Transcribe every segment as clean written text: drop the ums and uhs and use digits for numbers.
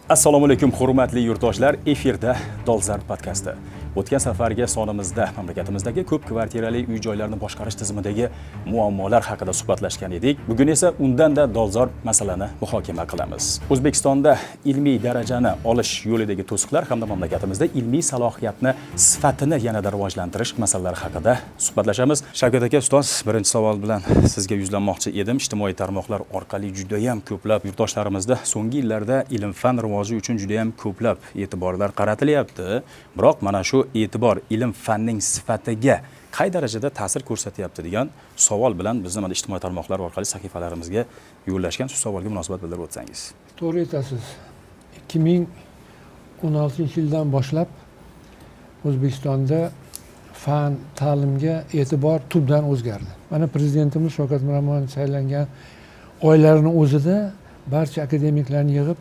Assalomu alaykum, hurmatli yurtdoshlar. Efirda Dolzarb podkasti. O'tgan safargi sonimizda mamlakatimizdagi ko'p kvartirali uy joylarni boshqarish tizimidagi muammolar haqida suhbatlashgan edik. Bugun esa undanda dolzarb masalani muhokama qilamiz. O'zbekistonda ilmiy darajani olish yo'lidagi to'siqlar hamda mamlakatimizda ilmiy salohiyatni sifatini yanada rivojlantirish masalalari haqida suhbatlashamiz. Shavkat aka, ustoz, birinchi savol bilan sizga yuzlanmoqchi edim. Ijtimoiy tarmoqlar orqali judayam ko'plab yurtdoshlarimizda so'nggi yillarda ilm fan rivoji uchun judayam ko'plab e'tiborlar qaratilyapti. Biroq mana shu e'tibor ilm fanning sifatiga qay darajada ta'sir ko'rsatyapti degan savol bilan bizni mana ijtimoiy tarmoqlar orqali sahifalarimizga yo'llashgan. Shu savolga munosabat bildirib o'tsangiz. To'g'ri aytasiz. 2016-yildan boshlab O'zbekistonda fan, ta'limga e'tibor tubdan o'zgardi. Mana, prezidentimiz Shavkat Miromonovich saylangan oylarini o'zida barcha akademiklarni yig'ib,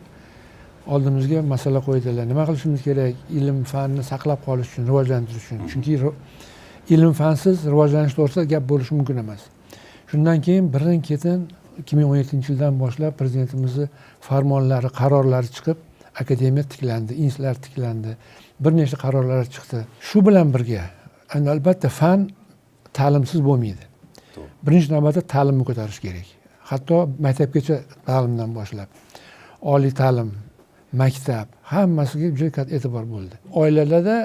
oldimizga masala qo'ydilar: nima qilishimiz kerak ilm fanni saqlab qolish uchun, rivojlantirish uchun? Chunki ilm fansiz rivojlanish to'g'risida gap bo'lishi mumkin emas. Shundan keyin birin ketin 2017-yildan boshlab prezidentimizni farmonlari, qarorlari chiqib, akademiya tiklandi, institutlar tiklandi, bir nechta qarorlar chiqdi. Shu bilan birga, endi, albatta, fan ta'limsiz bo'lmaydi. Birinchi navbatda ta'limni ko'tarish kerak, hatto maktabgacha ta'limdan boshlab oliy ta'lim, maktab, hammasiga juda katta e'tibor bo'ldi. Oilalarda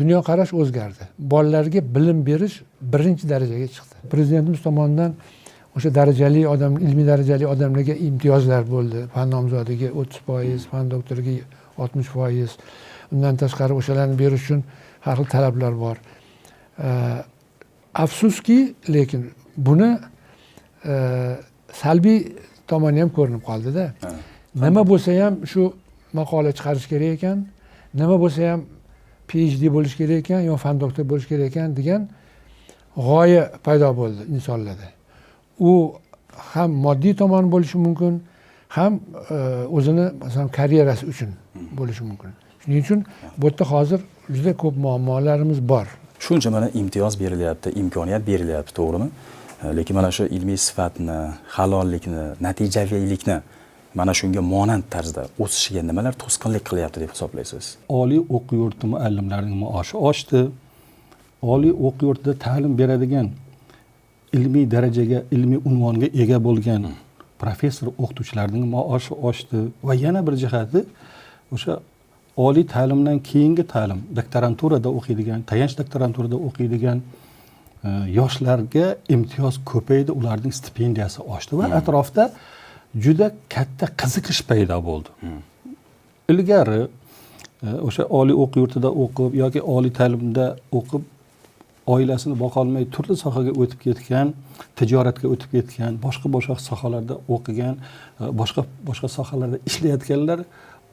dunyoqarash o'zgardi, bolalarga bilim berish birinchi darajaga chiqdi. Prezidentimiz tomonidan o'sha darajali odam, ilmiy darajali odamlarga imtiyozlar bo'ldi: fan nomzodiga 30%, fan doktoriga 60%. Undan tashqari, o'shalarni berish uchun har xil talablar bor. Afsuski, lekin buni salbiy tomoni ham ko'rinib qoldida. Nima bo'lsa ham shu maqola chiqarish kerak ekan, nima bo'lsa ham PhD bo'lish kerak ekan yo fan doktori bo'lish kerak ekan degan g'oya paydo bo'ldi insonlarda. U ham moddiy tomon bo'lishi mumkin, ham o'zini, masalan, karyerasi uchun bo'lishi mumkin. Shuning uchun bu yerda hozir juda ko'p muammolarimiz bor. Shuncha mana imtiyoz berilyapti, imkoniyat berilyapti, to'g'rimi? Lekin mana shu ilmiy sifatni, halollikni, natijaviylikni mana shunga monand tarzda o'sishiga nimalar to'sqinlik qilyapti deb hisoblaysiz? Oliy o'quv yurti muallimlarining maoshi oshdi. Oliy o'quv yurtida ta'lim beradigan, ilmiy darajaga, ilmiy unvonga ega bo'lgan professor o'qituvchilarning maoshi oshdi. Va yana bir jihati, o'sha oliy ta'limdan keyingi ta'lim, doktoranturada o'qiydigan, tayanch doktoranturada o'qiydigan yoshlarga imtiyoz ko'paydi, ularning stipendiyasi oshdi va atrofda juda katta qiziqish paydo bo'ldi. Ilgari o'sha oliy o'quv yurtida o'qib yoki oliy ta'limda o'qib, oilasini boqolmay turli sohaga o'tib ketgan, tijoratga o'tib ketgan, boshqa boshqa sohalarda o'qigan, boshqa boshqa sohalarda ishlayotganlar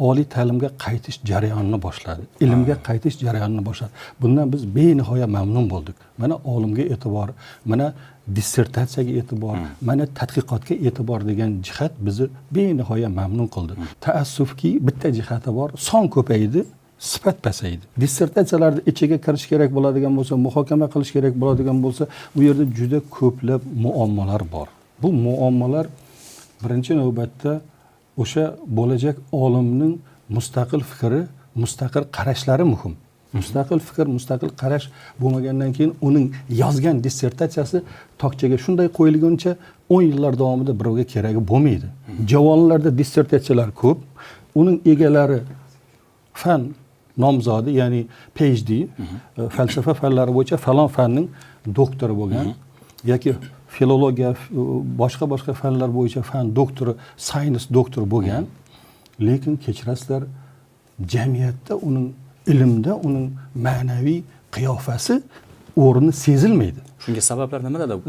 oliy ta'limga qaytish jarayonini boshladi, ilmga qaytish jarayonini boshladi. Bundan biz benihoya mamnun bo'ldik. Mana olimga e'tibor, mana dissertatsiyaga e'tibor, mana tadqiqotga e'tibor degan jihat bizni benihoya mamnun qildi. Taassufki, bitta jihati bor: son ko'paydi, sifat pasaydi. Dissertatsiyalarni ichiga kirish kerak bo'ladigan bo'lsa, muhokama qilish kerak bo'ladigan bo'lsa, bu yerda juda ko'plab muammolar bor. Bu muammolar birinchi navbatda o'sha bo'lajak olimning mustaqil fikri, mustaqil qarashlari muhim. Mustaqil fikr, mustaqil qarash bo'lmagandan keyin uning yozgan dissertatsiyasi tokchaga shunday qo'yilguncha 10 yillar davomida birovga keragi bo'lmaydi. Javonlarda dissertatsiyalar ko'p, uning egalari fan nomzodi, ya'ni PhD, falsafa fanlari bo'yicha falon fanning doktori bo'lgan yoki filologiya, boshqa boshqa fanlar bo'yicha fan doktori, science doktori bo'lgan, lekin, kechirasizlar, jamiyatda uning, ilmda uning ma'naviy qiyofasi, o'rni sezilmaydi. Shunga sabablar nimada deb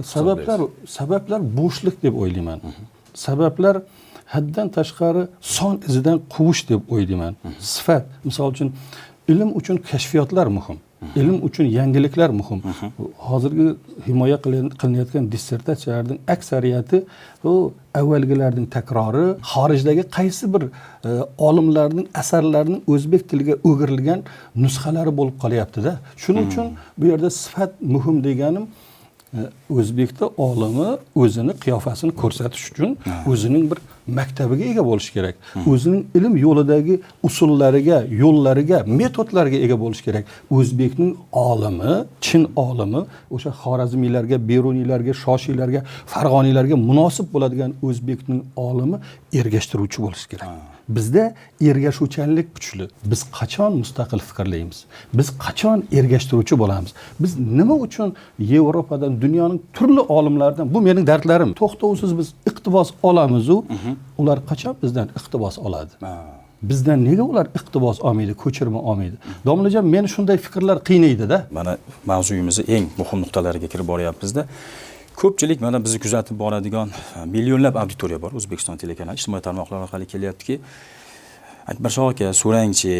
Sabablar bo'shliq deb o'ylayman. Sabablar haddan tashqari son izidan quvish deb o'ylayman. Sifat, misol uchun, ilm uchun kashfiyotlar muhim, ilm uchun yangiliklar muhim. Hozirgi himoya qilinayotgan dissertatsiyalarning aksariyati u avvalgilarning takrori, xorijdagi qaysi bir olimlarning asarlarining o'zbek tiliga o'girilgan nusxalari bo'lib qolyaptida. Shuning uchun bu yerda sifat muhim deganim. O'zbekda olimi o'zini qiyofasini ko'rsatish uchun o'zining bir maktabiga ega bo'lishi kerak. O'zining ilm yo'lidagi usullariga, yo'llariga, metodlariga ega bo'lishi kerak. O'zbekning olimi, chin olimi o'sha Xorazmiylarga, Beruniylarga, Shoshiylarga, Farg'oniylarga munosib bo'ladigan o'zbekning olimi ergashtiruvchi bo'lishi kerak. Bizda ergashuvchanlik kuchli. Biz qachon mustaqil fikrlaymiz? Biz qachon ergashtiruvchi bo'lamiz? Biz nima uchun Yevropadan, dunyoning turli olimlaridan, bu mening dardlarim, to'xtovsiz biz iqtibos olamiz-u, ular qachon bizdan iqtibos oladi? Bizdan nega ular iqtibos olmaydi, ko'chirma olmaydi? Domlajon, meni shunday fikrlar qiynaydi-da. Mana mavzuyimizni eng muhim nuqtalariga kirib boryapmiz-da. Ko'pchilik mana bizni kuzatib boradigan millionlab auditoriya bor O'zbekiston telekanali, ijtimoiy tarmoqlar orqali kelyaptiki, Akbarshoh aka, so'rangchi,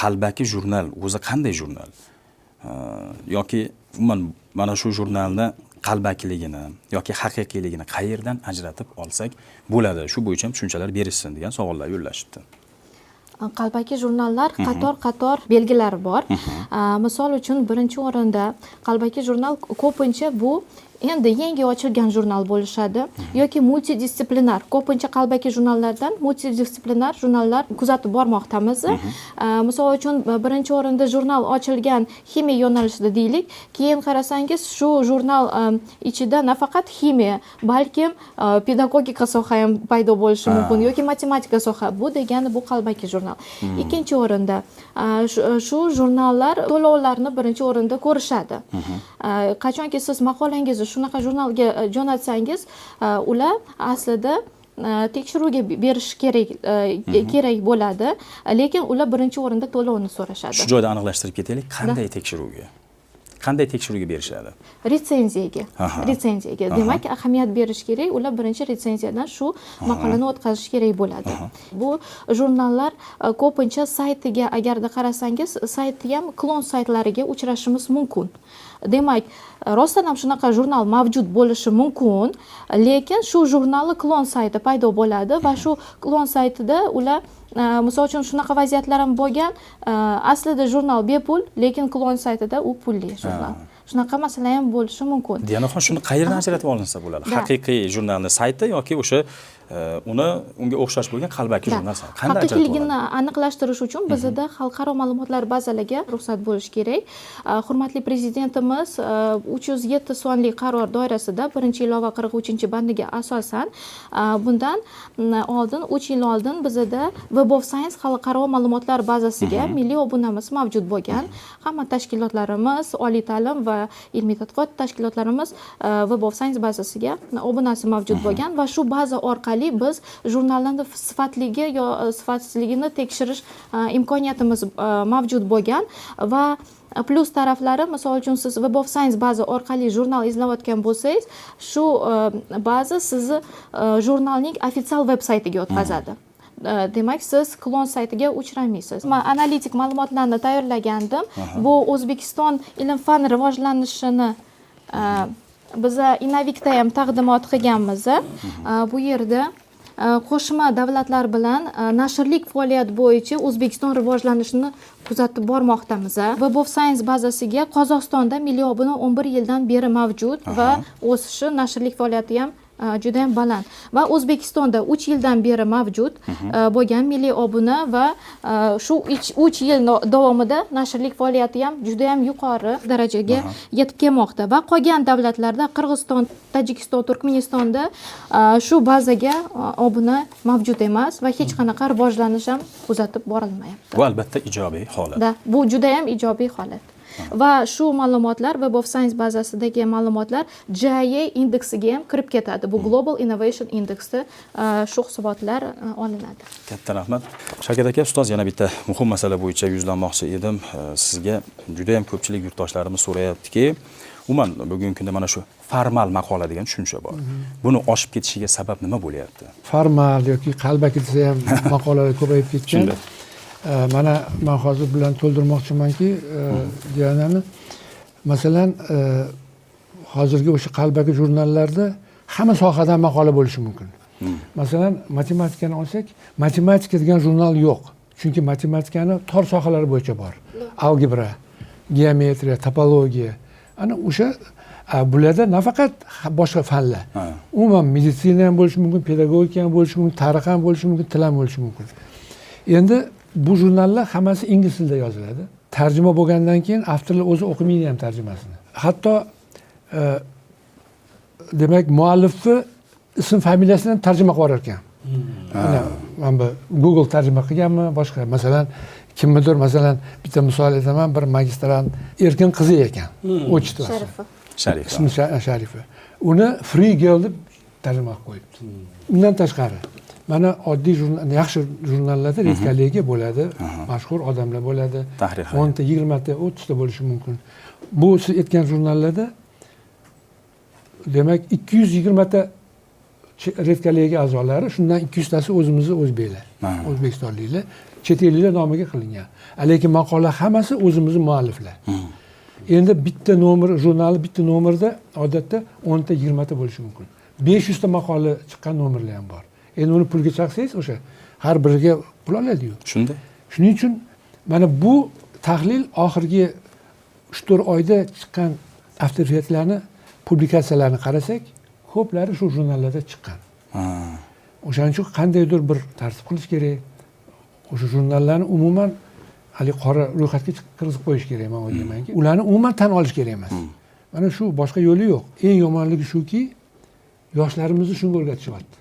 qalbaki jurnal o'zi qanday jurnal? Yoki umuman mana shu jurnalni qalbakiligini yoki haqiqiyligini qayerdan ajratib olsak bo'ladi? Shu bo'yicha ham tushunchalar berishsin degan savollar yo'llashibdi. Qalbaki jurnallar qator-qator belgilari bor. Misol uchun, birinchi o'rinda qalbaki jurnal ko'pincha bu endi yangi ochilgan jurnal bo'lishadi yoki multidistsiplinar. Ko'pincha qalbaki jurnallardan multidistsiplinar jurnallar kuzatib bormoqdamiz. Misol uchun, birinchi o'rinda jurnal ochilgan ximiya yo'nalishida deylik, keyin qarasangiz, shu jurnal ichida nafaqat ximiya, balkim pedagogika soha ham paydo bo'lishi mumkin yoki matematika soha. Bu degani bu qalbaki jurnal. Ikkinchi o'rinda shu jurnallar to'lovlarni birinchi o'rinda ko'rishadi. Qachonki siz maqolangizni shunaqa jurnalga jo'natsangiz, ular aslida tekshiruvga berish kerak bo'ladi, lekin ular birinchi o'rinda to'lovni so'rashadi. Shu joyda aniqlashtirib ketaylik, qanday tekshiruvga? Qanday tekshiruvga berishadi? Retsenziyaga. Retsenziyaga. Demak, ahamiyat berish kerak. Ular birinchi retsenziyadan shu maqolani o'tkazish kerak bo'ladi. Bu jurnallar ko'pincha saytiga agarda qarasangiz, sayti ham klon saytlariga uchrashimiz mumkin. Demak, rostdan ham shunaqa jurnal mavjud bo'lishi mumkin, lekin shu jurnalni klon sayti paydo bo'ladi va shu klon saytida ular, misol uchun, shunaqa vaziyatlar ham bo'lgan, aslida jurnal bepul, lekin klon saytida u pulli jurnal. Shunaqa masala ham bo'lishi mumkin. Dianaxon, shuni qayerdan ajratib olinsa bo'ladi? Haqiqiy jurnalni sayti yoki o'sha uni unga o'xshash bo'lgan qalbaki jurnal sayti. Qanday ajratib Haqiqiyligini olinadi? aniqlashtirish uchun bizda xalqaro ma'lumotlar bazalariga ruxsat bo'lishi kerak. Hurmatli prezidentimiz 307 sonli qaror doirasida 1-ilova 43-bandiga asosan, bundan oldin, 3 yil oldin bizda Web of Science xalqaro ma'lumotlar bazasiga milliy obunamiz mavjud bo'lgan. Hamma tashkilotlarimiz, oliy ta'lim va ilmiy tadqiqot tashkilotlarimiz Web of Science bazasiga obunasi mavjud bo'lgan va shu baza orqali biz jurnallarni sifatligi yo sifatsizligini tekshirish imkoniyatimiz mavjud bo'lgan. Va plyus taraflari, misol uchun, siz Web of Science baza orqali jurnal izlayotgan bo'lsangiz, shu baza sizni jurnalning ofitsial veb saytiga o'tkazadi. Demak, siz klon saytiga uchramaysiz. Man analitik ma'lumotlarni tayyorlagandim. Bu O'zbekiston ilm fan rivojlanishini biza Innovikda ham taqdimot qilganmiz. Bu yerda qo'shma davlatlar bilan nashrlik faoliyat bo'yicha O'zbekiston rivojlanishini kuzatib bormoqdamiz. Web of Science bazasiga Qozog'istonda milliy obuna 11 yildan beri mavjud va o'sishi, nashrlik faoliyati ham juda ham baland va O'zbekistonda 3 yildan beri mavjud bo'lgan milliy obuna va shu 3 yil davomida nashrlik faoliyati ham juda ham yuqori darajaga yetib kelmoqda va qolgan davlatlarda, Qirg'iziston, Tojikiston, Turkmanistonda shu bazaga obuna mavjud emas va hech qanaqa rivojlanish ham kuzatib borilmayapti. Bu albatta ijobiy holat. Да, bu juda ham ijobiy holat. Va shu ma'lumotlar, Web of Science bazasidagi ma'lumotlar GIA indeksiga ham kirib ketadi. Bu Global Innovation Indexda shu hisobotlar olinadi. Katta rahmat. Shavkat aka, ustoz, yana bitta muhim masala bo'yicha yuzlanmoqchi edim. Sizga juda ham ko'pchilik yurtdoshlarimiz so'rayaptiki, umuman bugungi kunda mana shu formal maqola degan tushuncha bor. Buni oshib ketishiga sabab nima bo'lyapti? Formal yoki qalbaki desa ham maqolalar ko'payib ketgan. Shunday. Mana man hozir bilan to'ldirmoqchimanki, Dianani, masalan, hozirgi o'sha qalbaki jurnallarda hamma sohadan maqola bo'lishi mumkin. Masalan, matematikani olsak, matematika degan jurnal yo'q. Chunki matematikani tor sohalari bo'yicha bor. Algebra, geometriya, topologiya, Ana o'sha bularda nafaqat boshqa fanlar, umuman meditsina ham bo'lishi mumkin, pedagogika ham bo'lishi mumkin, tarix ham bo'lishi mumkin, til ham bo'lishi mumkin. Endi bu jurnallar hammasi ingliz tilida yoziladi. Tarjima bo'lgandan keyin avtorlar o'zi o'qimaydi ham tarjimasini. Hatto demak muallifni ism familiyasini ham tarjima qilib yuborar ekan. Mana bu Google tarjima qilganmi, boshqa, masalan, kimnidir, masalan, bitta misol aytaman, bir magistrant Erkin qizi ekan, отчество si. Sharifa. Sharifa. Ismi Sharifa. Uni Free Girl deb tarjima qilib qo'yibdi. Undan tashqari, mana oddiy jurnal, yaxshi jurnallarda редколлегия bo'ladi, mashhur odamlar bo'ladi. Tahrir. 10 ta, 20 ta, 30 ta bo'lishi mumkin. Bu siz aytgan jurnallarda demak 220 ta редколлегия a'zolari, shundan 200 tasi o'zimizni o'zbeklar, o'zbekistonliklar, chet elliklar nomiga qilingan. Lekin maqola hammasi o'zimizni mualliflar. Endi bitta nomer jurnali, bitta nomerda odatda 10 ta, 20 ta bo'lishi mumkin. 500 ta maqola chiqqan nomerlar ham bor. Endi uni pulga chaqsangiz, o'sha har biriga pul oladiyu. Shunday. Shuning uchun mana bu tahlil oxirgi 3-4 oyda chiqqan avtoritetlarni publikatsiyalarini qarasak, ko'plari shu jurnallarda chiqqan. O'shaning uchun qandaydir bir tartib qilish kerak. O'sha jurnallarni umuman haligi qora ro'yxatga kirgizib qo'yish kerak, man o'ylaymanki. Ularni umuman tan olish kerak emas. Mana shu, boshqa yo'li yo'q. Eng yomonligi shuki, yoshlarimizni shunga o'rgatishyapti.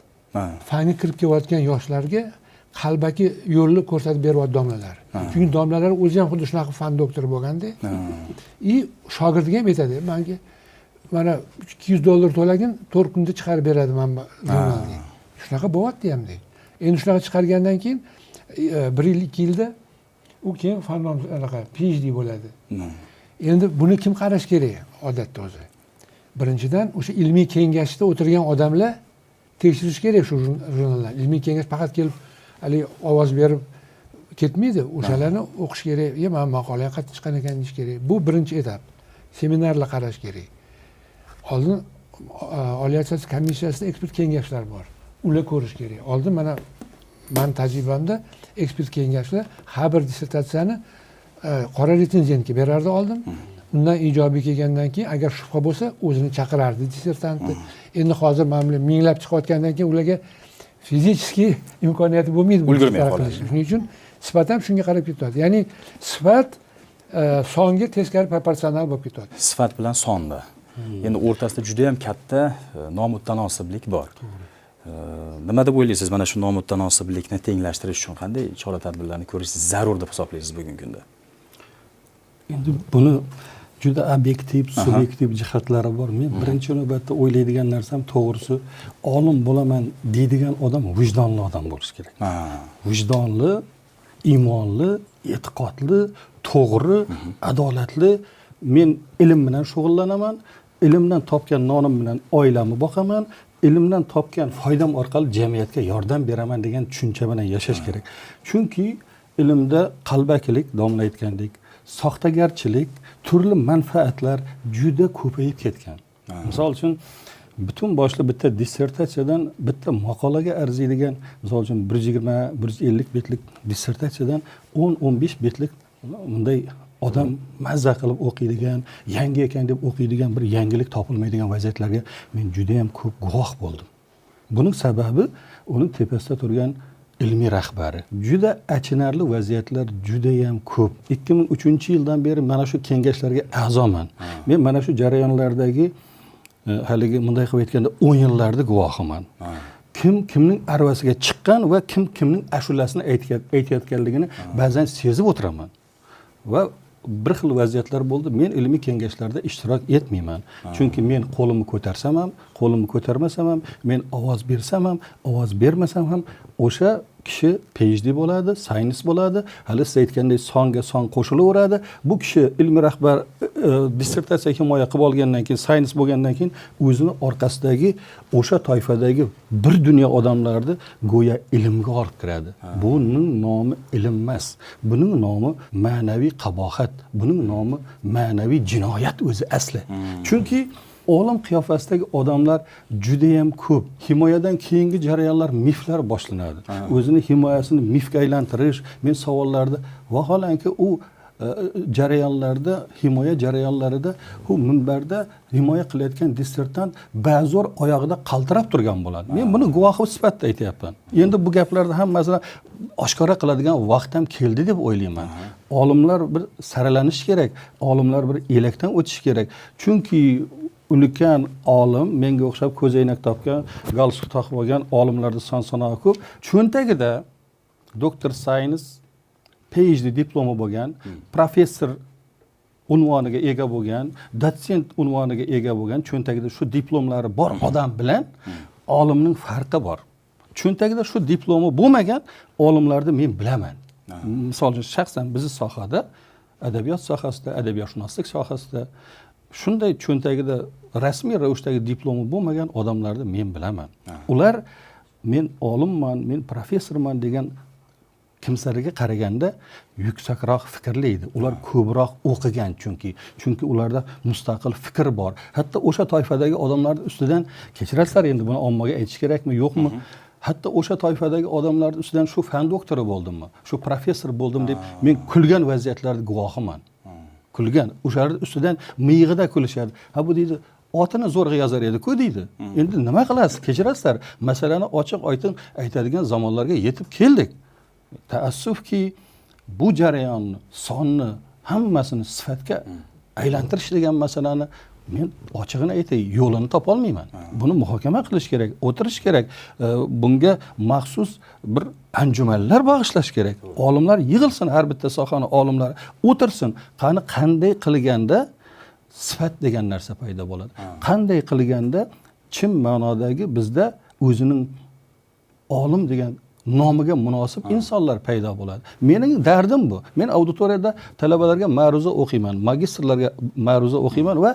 Fanga kirib kelayotgan yoshlarga qalbaki yo'lni ko'rsatib beryapti domlalar. Chunki domlalar o'zi ham xuddi shunaqa fan doktori bo'lganda и shogirdiga ham aytadi, manga mana $200 to'lagin, 4 kunda chiqarib beradi mana bu jurnalni. Shunaqa bo'lyapti hamda. Endi shunaqa chiqargandan keyin bir yil, 2 yilda u keyin fan anaqa PhD bo'ladi. Endi buni kim qarash kerak odatda o'zi? Birinchidan, o'sha ilmiy kengashda o'tirgan odamlar tekshirish kerak shu jurnallarni. Ilmiy kengash faqat kelib haligi ovoz berib ketmaydi. O'shalarni o'qish kerak. E, mana maqola qayerdan chiqqan ekan deyish kerak. Bu birinchi etap. Seminarlar qarash kerak. Oldin Oliy attestatsiya komissiyasida ekspert kengashlar bor. Ular ko'rish kerak. Oldin mana mani tajribamda ekspert kengashlar har bir dissertatsiyani qora retsenzentga berardi oldin. Undan ijobiy kelgandan keyin, agar shubha bo'lsa, o'zini chaqirardi dissertantni. Endi hozir mana bular minglab chiqayotgandan keyin ularga физический imkoniyati bo'lmaydi bu Ulgurmay ishlarni qoladi. qilish. Shuning uchun sifat ham shunga qarab ketadi. Ya'ni sifat songa teskari proporsional bo'lib ketadi. Sifat bilan sonni endi o'rtasida juda yam katta nomutanosiblik bor. Nima deb o'ylaysiz, mana shu nomutanosiblikni tenglashtirish uchun qanday chora tadbirlarni ko'rish zarur deb hisoblaysiz bugungi kunda? Endi buni juda obyektiv, subyektiv jihatlari bor. Men birinchi navbatda o'ylaydigan narsam, to'g'risi, olim bo'laman deydigan odam vijdonli odam bo'lishi kerak. Vijdonli, iymonli, e'tiqodli, to'g'ri, adolatli. Men ilm bilan shug'ullanaman, ilmdan topgan nonim bilan oilamni boqaman, ilmdan topgan foydam orqali jamiyatga yordam beraman degan tushuncha bilan yashash kerak. Chunki ilmda qalbakilik, domla aytgandek, soxtagarchilik, turli manfaatlar juda ko'payib ketgan. Misol uchun, butun boshli bitta dissertatsiyadan, bitta maqolaga arziydigan, misol uchun, 120, 150 betlik dissertatsiyadan 10-15 betlik bunday odam mazza qilib o'qiydigan, yangi ekan deb o'qiydigan bir yangilik topilmaydigan vaziyatlarga men judayam ko'p guvoh bo'ldim. Buning sababi uning tepasida turgan ilmiy rahbari. Juda achinarli vaziyatlar judayam ko'p. 2003-yildan beri mana shu kengashlarga a'zoman. Men mana shu jarayonlardagi haligi bunday qilib aytganda 10 yillarni guvohiman. Kim kimning arvasiga chiqqan va kim kimning ashulasini aytayotganligini ba'zan sezib o'tiraman. Va bir xil vaziyatlar bo'ldi, men ilmiy kengashlarda ishtirok etmayman, chunki men qo'limni ko'tarsam ham, qo'limni ko'tarmasam ham, men ovoz bersam ham, ovoz bermasam ham, o'sha kishi PhD bo'ladi, scientist bo'ladi. Hali siz aytgandek, songa son qo'shilaveradi. Bu kishi ilmiy rahbar dissertatsiya himoya qilib olgandan keyin, scientist bo'lgandan keyin o'zini orqasidagi o'sha toifadagi bir dunyo odamlarni go'yo ilmga olib kiradi. Buning nomi ilm emas, buning nomi ma'naviy qabohat, buning nomi ma'naviy jinoyat o'zi asli. Chunki olim qiyofasidagi odamlar judayam ko'p. Himoyadan keyingi jarayonlar, miflar boshlanadi. O'zini himoyasini mifga aylantirish, men savollarni, vaholanki u jarayonlarda, himoya jarayonlarida u minbarda himoya qilayotgan dissertant ba'zor oyog'ida qaltirab turgan bo'ladi. Men buni guvohi sifatida aytyapman. Endi bu gaplarni hammasini oshkora qiladigan vaqt ham keldi deb o'ylayman. Olimlar bir saralanish kerak, olimlar bir elakdan o'tishi kerak. Chunki ulkan olim, menga o'xshab ko'zoynak topgan, galstuk taqib olgan olimlarni son sanog'i ko'p. Cho'ntagida doktor science, PhD diplomi bo'lgan, professor unvoniga ega bo'lgan, dotsent unvoniga ega bo'lgan, cho'ntagida shu diplomlari bor odam bilan olimning farqi bor. Cho'ntagida shu diplomi bo'lmagan olimlarni men bilaman. Misol uchun, shaxsan bizni sohada, adabiyot sohasida, adabiyotshunoslik sohasida shunday cho'ntagida rasmiy ravishdagi diplomi bo'lmagan odamlarni men bilaman. Ular men olimman, men professorman degan kimsalarga qaraganda yuksakroq fikrlaydi. Ular ko'proq o'qigan chunki ularda mustaqil fikr bor. Hatto o'sha toifadagi odamlarni ustidan, kechirasizlar, endi buni ommaga aytish kerakmi, yo'qmi? Hatto o'sha toifadagi odamlarni ustidan shu fan doktori bo'ldimmi, shu professor bo'ldim deb men kulgan vaziyatlarda guvohiman. Kulgan. O'shalarni ustidan miyig'ida kulishadi. Ha, bu deydi, otini zo'rg'a yozar edi-ku deydi. Endi nima qilasiz? Kechirasizlar. Masalani ochiq oydin aytadigan zamonlarga yetib keldik. Taassufki, bu jarayonni, sonni hammasini sifatga aylantirish degan masalani men ochig'ini aytay, yo'lini topolmayman. Buni muhokama qilish kerak, o'tirish kerak. Bunga maxsus bir anjumanlar bag'ishlash kerak. Olimlar yig'ilsin, har bitta sohani olimlari o'tirsin. Qani, qanday qilganda sifat degan narsa paydo bo'ladi? Qanday qilganda chin ma'nodagi bizda o'zining olim degan nomiga munosib insonlar paydo bo'ladi? Mening dardim bu. Men auditoriyada talabalarga ma'ruza o'qiyman, magistrlarga ma'ruza o'qiyman va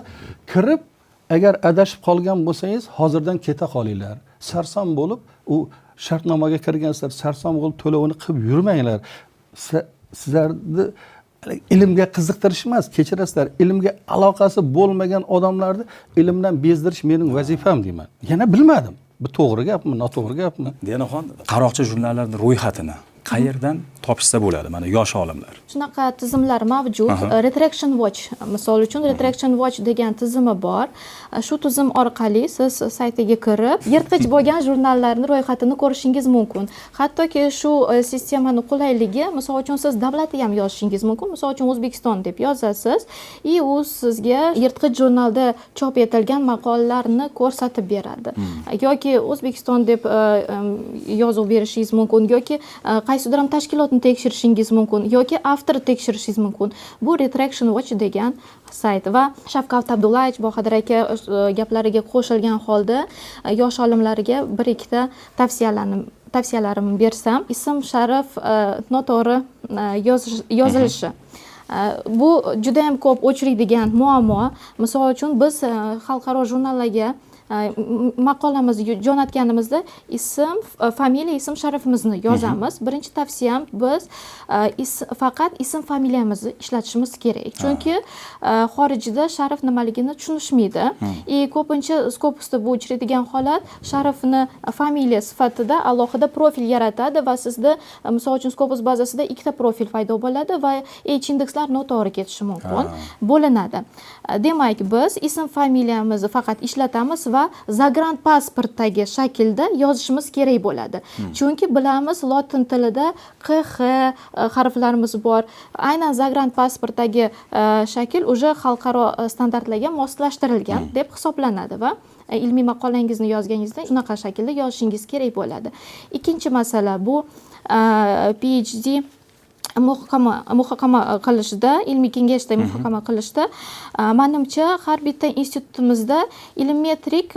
kirib, agar adashib qolgan bo'lsangiz, hozirdan keta qolinglar. Sarson bo'lib, u shartnomaga kirgansizlar, sarson bo'lib to'lovini qilib yurmanglar. Sizlarni ilmga qiziqtirish emas, kechirasizlar, ilmga aloqasi bo'lmagan odamlarni ilmdan bezdirish mening vazifam deyman. Yana bilmadim. Bu to'g'ri gapmi, noto'g'ri gapmi? Diyanaxon, qaroqchi jurnallarning ro'yxatini qayerdan topishsa bo'ladi mana yosh olimlar? Shunaqa tizimlar mavjud. Retraction Watch, misol uchun, Retraction Watch degan tizimi bor. Shu tizim orqali siz saytiga kirib, yirtqich bo'lgan jurnallarni ro'yxatini ko'rishingiz mumkin. Hattoki shu sistemani qulayligi, misol uchun, siz davlatni ham yozishingiz mumkin. Misol uchun, O'zbekiston deb yozasiz и u sizga yirtqich jurnalda chop etilgan maqolalarni ko'rsatib beradi. Yoki O'zbekiston deb yozuv berishingiz mumkin yoki qaysidir ham tashkilotni tekshirishingiz mumkin yoki avtorni tekshirishingiz mumkin. Bu Retraction Watch degan sayt. Va Shavkat Abdullayevich, Bahodir aka gaplariga qo'shilgan holda yosh olimlarga bir ikkita tavsiyalarimni bersam, ism sharif noto'g'ri yozilishi. Bu juda ham ko'p uchraydigan muammo. Misol uchun, biz xalqaro jurnallarga maqolamizni jo'natganimizda ism, familiya, ism sharifimizni yozamiz. Birinchi tavsiyam, biz faqat ism familiyamizni ishlatishimiz kerak, chunki xorijda sharif nimaligini tushunishmaydi. И ko'pincha Scopusda bu uchraydigan holat, sharifni familiya sifatida alohida profil yaratadi va sizda misol uchun, Scopus bazasida ikkita profil paydo bo'ladi va h indekslar noto'g'ri ketishi mumkin, bo'linadi. Demak, biz ism familiyamizni faqat ishlatamiz va загранпаспорт dagi shaklda yozishimiz kerak bo'ladi, chunki bilamiz, lotin tilida q, x harflarimiz bor. Aynan загранпаспорт dagi shakl уже xalqaro standartlarga moslashtirilgan deb hisoblanadi va ilmiy maqolangizni yozganingizda shunaqa shaklda yozishingiz kerak bo'ladi. Ikkinchi masala, bu PhD muhokama qilishda, ilmiy kengashda muhokama qilishda, manimcha, har bitta institutimizda ilmmetrik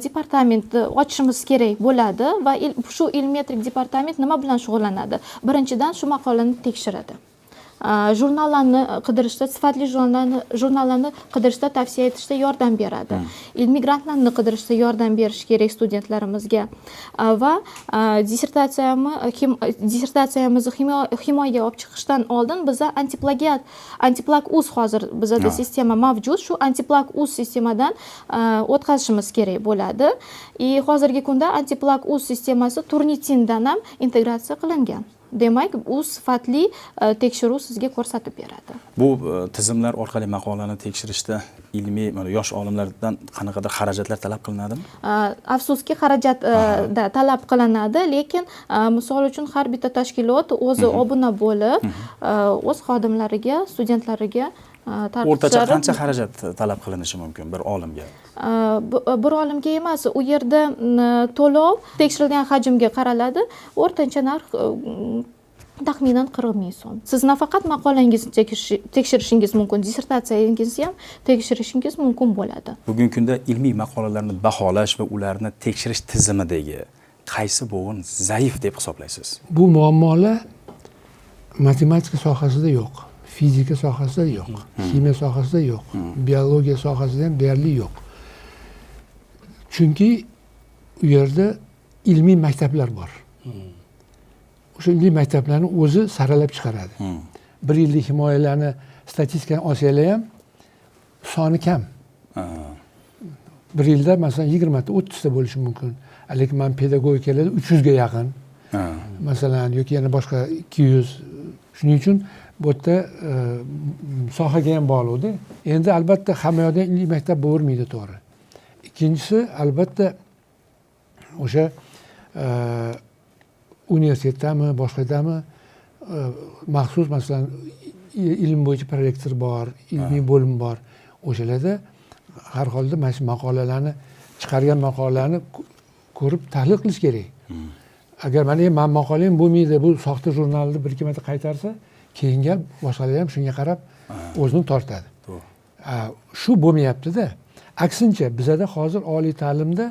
departamentni ochishimiz kerak bo'ladi. Va shu ilmmetrik departament nima bilan shug'ullanadi? Birinchidan, shu maqolani tekshiradi, jurnallarni qidirishda, sifatli jurnallarni qidirishda, tavsiya etishda yordam beradi, ilmiy grantlarni qidirishda yordam berish kerak studentlarimizga. Va dissertatsiyamizni himoyaga olib chiqishdan oldin biza antiplagiat, antiplak uz, hozir bizada sistema mavjud, shu antiplak uz sistemadan o'tkazishimiz kerak bo'ladi. И hozirgi kunda antiplak uz sistemasi Turnitindan ham integratsiya qilingan. Demak, u sifatli tekshiruv sizga ko'rsatib beradi. Bu tizimlar orqali maqolani tekshirishda ilmiy, mana, yosh olimlardan qanaqadir xarajatlar talab qilinadimi? Afsuski, xarajat da talab qilinadi, lekin misol uchun, har bitta tashkilot o'zi obuna bo'lib, o'z xodimlariga, studentlariga O'rtacha tartiblar- qancha xarajat talab qilinishi mumkin bir olimga? Bir olimga emas, u yerda to'lov tekshirilgan hajmga qaraladi. O'rtacha narx taxminan 40 000 so'm. Siz nafaqat maqolangizni tekshirishingiz mumkin, dissertatsiyangizni ham tekshirishingiz mumkin bo'ladi. Bugungi kunda ilmiy maqolalarni baholash va ularni tekshirish tizimidagi qaysi bo'g'in zaif deb hisoblaysiz? Bu muammolar matematika sohasida yo'q, fizika sohasida yo'q, ximiya sohasida yo'q, biologiya sohasida ham deyarli yo'q, chunki u yerda ilmiy maktablar bor. O'sha ilmiy maktablarni o'zi saralab chiqaradi. Bir yillik himoyalarni statistikani olsanglar ham, soni kam. Bir yilda, masalan, 20 ta, 30 ta bo'lishi mumkin, lekin man pedagogikalarda 300 ga yaqin, masalan, yoki yana boshqa 200. Shuning uchun bu yerda sohaga ham bog'liqda endi. Albatta, hamma yoqda ilmiy maktab bo'lavermaydi, to'g'ri. Ikkinchisi, albatta, o'sha universitetdami, boshqadami, maxsus, masalan, ilm bo'yicha prorektor bor, ilmiy bo'lim bor. O'shalarda har holda mana shu maqolalarni chiqargan, maqolalarni ko'rib, tahlil qilish kerak. Agar mana mani maqolam bo'lmaydi, bu soxta jurnalni bir ikki marta qaytarsa, keyin gal boshqalar ham shunga qarab o'zini tortadi. Shu bo'lmayaptida. Aksincha, bizada hozir oliy ta'limda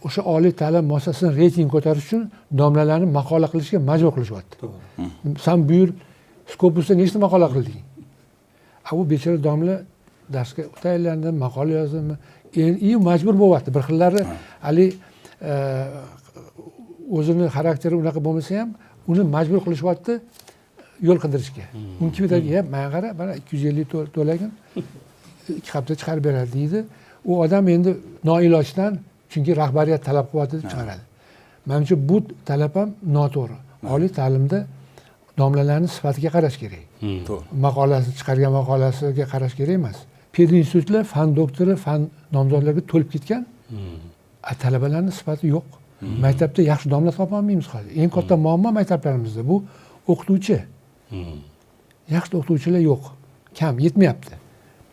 o'sha oliy ta'lim muassasasini reyting ko'tarish uchun domlalarni maqola qilishga majbur qilishyapti. San bu yil Scopusda nechta maqola qilding? A u bechora domla darsga tayyorlandim, maqola yozdimi, endi majbur bo'lyapti. Bir xillari haligi o'zini xarakteri unaqa bo'lmasa ham, uni majbur qilishyapti yo'l qidirishga. Uniki bitadi, manga qara, mana 250 to'lagin, 2 hafta chiqarib beradi, deydi. U odam endi noilojdan, chunki rahbariyat talab qilyapti deb chiqaradi. Manimcha, bu talab ham noto'g'ri. Oliy ta'limda domlalarni sifatiga qarash kerak. Maqolasi, chiqargan maqolasiga qarash kerak emas. Pedinstitutlar fan doktori, fan nomzodlariga to'lib ketgan, a talabalarni sifati yo'q. Maktabda yaxshi domla topolmaymiz hozir. Eng katta muammo maktablarimizda bu o'qituvchi. Yaxshi o'qituvchilar yo'q, kam, yetmayapti.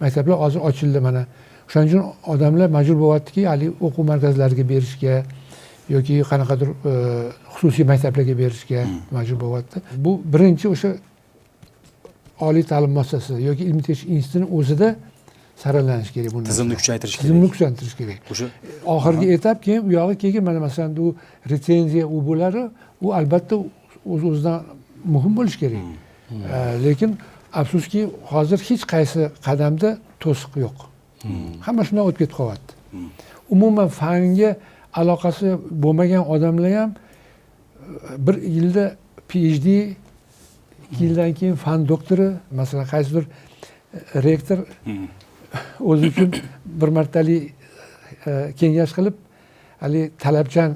Maktablar hozir ochildi, mana o'shaning uchun odamlar majbur bo'lyaptiki, haligi o'quv markazlariga berishga yoki qanaqadir xususiy maktablarga berishga majbur bo'lyapti. Bu birinchi o'sha oliy ta'lim muassasasi yoki ilmiy tekshirish institutini o'zida saralanishi kerak bu narsa. Tizimni kuchaytirish kerak. Tizimni kuchaytirish kerak. O'sha oxirgi etap, keyin u yog'i keyin mana, masalan, u retsenziya, u bo'lari, u albatta o'z o'zidan muhim bo'lishi kerak. Lekin afsuski, hozir hech qaysi qadamda to'siq yo'q, hamma shundan o'tib ketib qolyapti. Umuman fanga aloqasi bo'lmagan odamlar ham bir yilda PhD, 2 yildan keyin fan doktori. Masalan, qaysidir rektor o'zi uchun bir martalik kengash qilib, haligi talabchan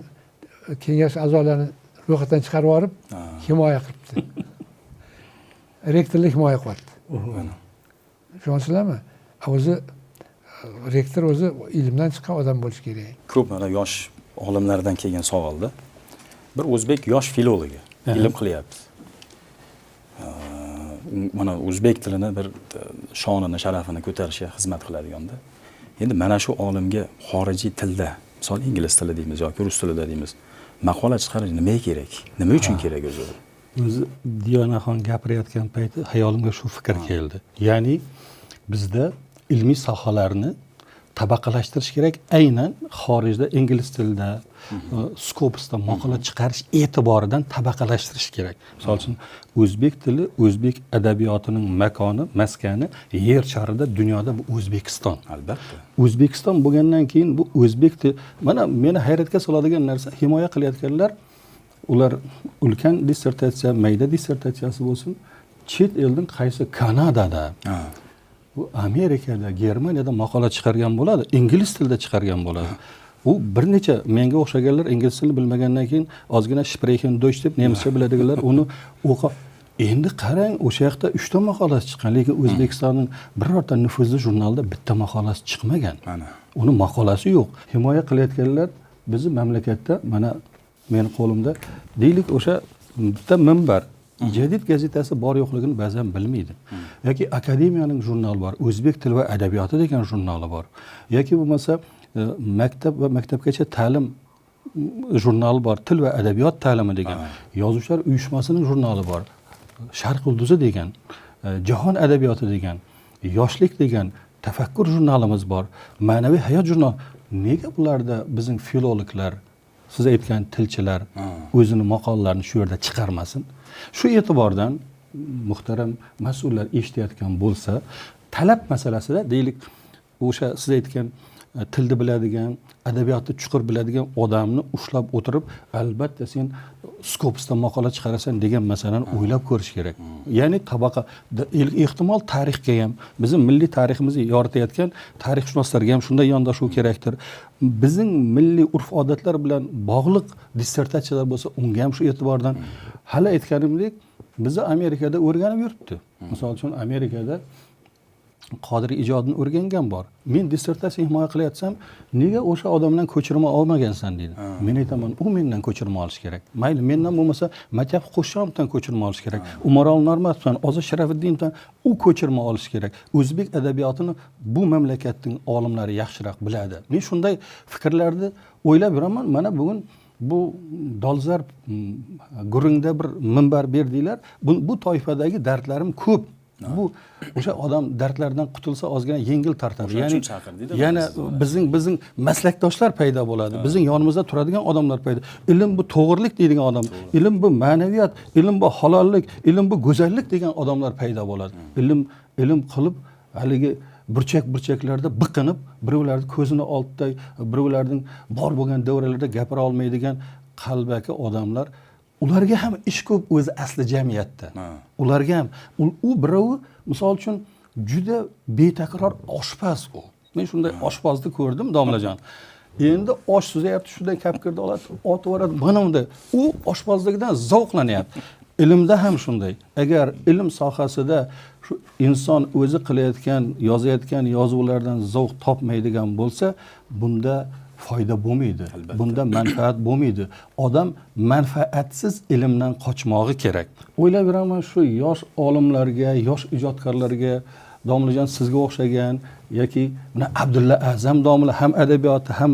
kengash a'zolarini ro'yxatdan chiqarib yuborib, himoya qilibdi, rektorlik himoya qilyapti. Tushunyapsizlarmi? O'zi rektor o'zi ilmdan chiqqan odam bo'lishi kerak. Ko'p mana yosh olimlardan kelgan savolda, bir o'zbek yosh filologi ilm qilyapti. Mana o'zbek tilini bir shonini, sharafini ko'tarishga xizmat qiladiganda, endi mana shu olimga xorijiy tilda, misol, ingliz tili deymiz yoki rus tilida deymiz, maqola chiqarish nimaga kerak, nima uchun kerak o'zi u? O'zi Diyonaxon gapirayotgan payti hayolimga shu fikr keldi. Ya'ni bizda ilmiy sohalarni tabaqalashtirish kerak, aynan xorijda ingliz tilida Scopusda maqola chiqarish e'tiboridan tabaqalashtirish kerak. Misol uchun, o'zbek tili, o'zbek adabiyotining makoni, maskani yer sharida, dunyoda bu O'zbekiston. O'zbekiston bo'lgandan keyin bu o'zbek tili. Mana meni hayratga soladigan narsa, himoya qilayotganlar, ular ulkan dissertatsiya, mayda dissertatsiyasi bo'lsin, chet eldan, qaysi Kanadada, bu Amerikada, Germaniyada maqola chiqargan bo'ladi, ingliz tilida chiqargan bo'ladi. U bir necha menga o'xshaganlar ingliz tilini bilmagandan keyin ozgina sprechen Deutsch deb nemischa biladiganlar uni o'qib, endi qarang, o'sha yoqda 3 ta maqolasi chiqqan, lekin O'zbekistonning birorta nufuzli jurnalida bitta maqolasi chiqmagan. Mana. Uni maqolasi yo'q. Himoya qilayotganlar bizni mamlakatda, mana meni qo'limda deylik o'sha bitta minbar, Jadid gazetasi bor yo'qligini ba'zan bilmaydi. Yoki akademiyaning jurnali bor, O'zbek tili va adabiyoti degan jurnali bor. Yoki bo'lmasa maktab va maktabgacha ta'lim jurnali bor, til va adabiyot ta'limi degan. Yozuvchilar uyushmasining jurnali bor. Sharq yulduzi degan, jahon adabiyoti degan, yoshlik degan, tafakkur jurnalimiz bor, ma'naviy hayot jurnali. Nega bularda bizning filologlar, siz aytgan tilchilar o'zini maqolalarini shu yerda chiqarmasin? Shu e'tibordan muhtaram mas'ullar eshitayotgan bo'lsa, talab masalasida deylik, o'sha siz aytgan tilni biladigan, adabiyotni chuqur biladigan odamni ushlab o'tirib, albatta sen Scopusda maqola chiqarasan degan masalani o'ylab ko'rish kerak. Ya'ni tabaqa ehtimol tarixga ham, bizning milliy tariximizni yoritayotgan tarixshunoslarga ham shunday yondashuv kerakdir. Bizning milliy urf-odatlar bilan bog'liq dissertatsiyalar bo'lsa, unga ham shu e'tibordan. Hali aytganimdek, bizni Amerikada o'rganib yuribdi. Misol uchun Amerikada Qodiriy ijodini o'rgangan bor. Men dissertatsiya himoya qilayotsam, nega o'sha odamdan ko'chirma olmagansan deydi. Men aytaman, u mendan ko'chirma olish kerak. Mayli, mendan bo'lmasa Maktab Qo'shonovdan ko'chirma olish kerak. Umarol Normatovdan, Ozod Sharafiddinovdan u ko'chirma olish kerak. O'zbek adabiyotini bu mamlakatning olimlari yaxshiroq biladi. Men shunday fikrlarni o'ylab yuraman. Mana bugun bu dolzarb gurungda bir minbar berdinglar. Bu toifadagi dardlarim ko'p. Bu o'sha odam dardlardan qutulsa ozgina yengil tortadi. O'shaning uchun chaqirdik-da Yana sizni. bizning maslakdoshlar paydo bo'ladi. Bizning yonimizda turadigan odamlar paydo. Ilm bu to'g'rilik deydigan odam, ilm bu ma'naviyat, ilm bu halollik, ilm bu go'zallik degan odamlar paydo bo'ladi. Ilm qilib haligi burchak-burchaklarda biqinib, birovlarning ko'zini oldida, birovlarning bor bo'lgan davralarda gapira olmaydigan qalbaki odamlar, ularga ham ish ko'p o'zi asli jamiyatda. Ularga ham u birovi misol uchun juda betakror oshpaz u. Men shunday oshpazni ko'rdim, domlajon. Endi osh suzayapti, shunday kapkirda oladi, otib yuboradi, mana bunday. U oshpazligidan zavqlanyapti. Ilmda ham shunday. Agar ilm sohasida shu inson o'zi qilayotgan, yozayotgan yozuvlardan zavq topmaydigan bo'lsa, bunda foyda bo'lmaydi. Bunda manfaat bo'lmaydi. Odam manfaatsiz ilmdan qochmog'i kerak. O'ylab yuraman, shu yosh olimlarga, yosh ijodkorlarga, domlajon sizga o'xshagan yoki mana Abdulla A'zam domla ham adabiyoti, ham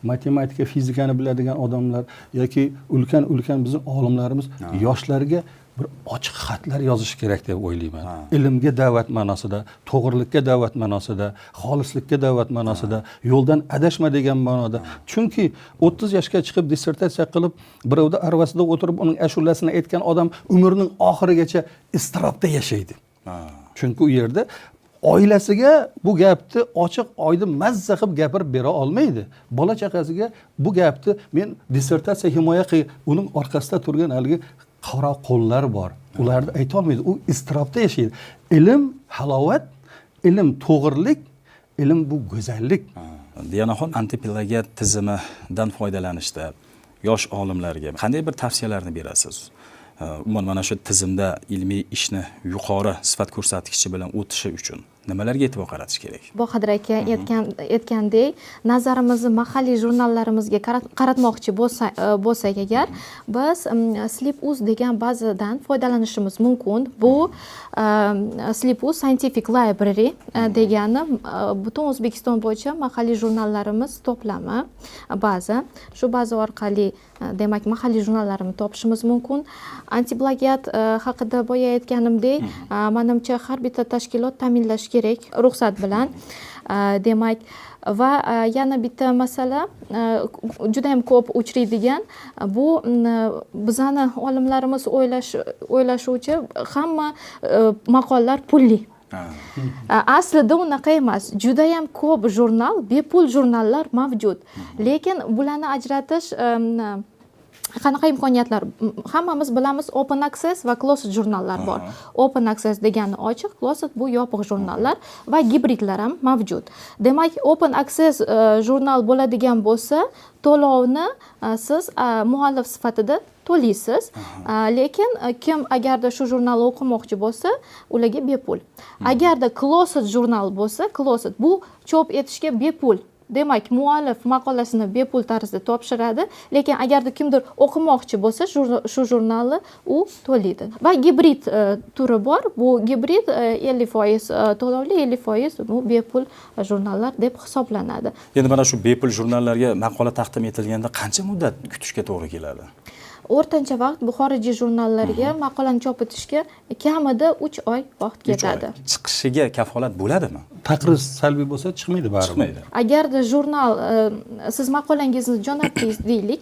matematika, fizikani biladigan odamlar yoki ulkan-ulkan bizning olimlarimiz yoshlarga bir ochiq xatlar yozish kerak deb o'ylayman. Ilmga da'vat ma'nosida, to'g'rilikka da'vat ma'nosida, xolislikka da'vat ma'nosida, yo'ldan adashma degan ma'noda. Chunki 30 yoshga chiqib dissertatsiya qilib, birovda arvasida o'tirib uning ashulasini aytgan odam umrining oxirigacha iztirobda yashaydi. Chunki u yerda oilasiga bu gapni ochiq oydin mazza qilib gapirib bera olmaydi. Bola chaqasiga bu gapni men dissertatsiya himoya qil, uning orqasida turgan haligi qora qo'llar bor. Ularni ayta olmaydi. U iztirobda yashaydi. Ilm halovat, ilm to'g'rilik, ilm bu go'zallik. Diyanaxon, antiplagiat tizimidan foydalanishda yosh olimlarga qanday bir tavsiyalarni berasiz? Umuman mana shu tizimda ilmiy ishni yuqori sifat ko'rsatkichi bilan o'tishi uchun nimalarga e'tibor qaratish kerak? Bahodir aka aytgandek, nazarimizni mahalliy jurnallarimizga qaratmoqchi bo'lsak agar, biz Slip.uz degan bazadan foydalanishimiz mumkin. Bu Slip.uz Scientific Library degani butun O'zbekiston bo'yicha mahalliy jurnallarimiz to'plami baza. Shu baza orqali demak mahalliy jurnallarni topishimiz mumkin. Antiplagiat haqida boya aytganimdek, manimcha har bitta tashkilot ta'minlash kerak ruxsat bilan. Demak, va yana bitta masala, juda ham ko'p uchraydigan, bu bizani olimlarimiz o'ylashuvchi hamma maqolalar pulli. Aslida unaqa emas. Juda ham ko'p jurnal, bepul jurnallar mavjud. Lekin bularni ajratish Qanaqa imkoniyatlar? Hammamiz bilamiz, open access va closed jurnallar bor. Open access degani ochiq, closed bu yopiq jurnallar va gibridlar ham mavjud. Demak, open access jurnal bo'ladigan bo'lsa, to'lovni siz muallif sifatida to'laysiz, lekin kim agarda shu jurnalni o'qimoqchi bo'lsa, ularga bepul. Agarda closed jurnal bo'lsa, closed bu chop etishga bepul. Demak, muallif maqolasini bepul tarzda topshiradi, lekin agarda kimdir o'qimoqchi bo'lsa shu jurnalni, u to'laydi. Va gibrid turi bor. Bu gibrid 50% to'lovli, 50% bu bepul jurnallar deb hisoblanadi. Endi mana shu bepul jurnallarga maqola taqdim etilganda qancha muddat kutishga to'g'ri keladi? O'rtancha vaqt bu xorijiy jurnallarga maqolani chop etishga kamida 3 oy vaqt 3 oy. ketadi. Chiqishiga kafolat bo'ladimi? Taqriz salbiy bo'lsa, chiqmaydi baribir. Chiqmaydi. Agarda jurnal siz maqolangizni jo'natdingiz deylik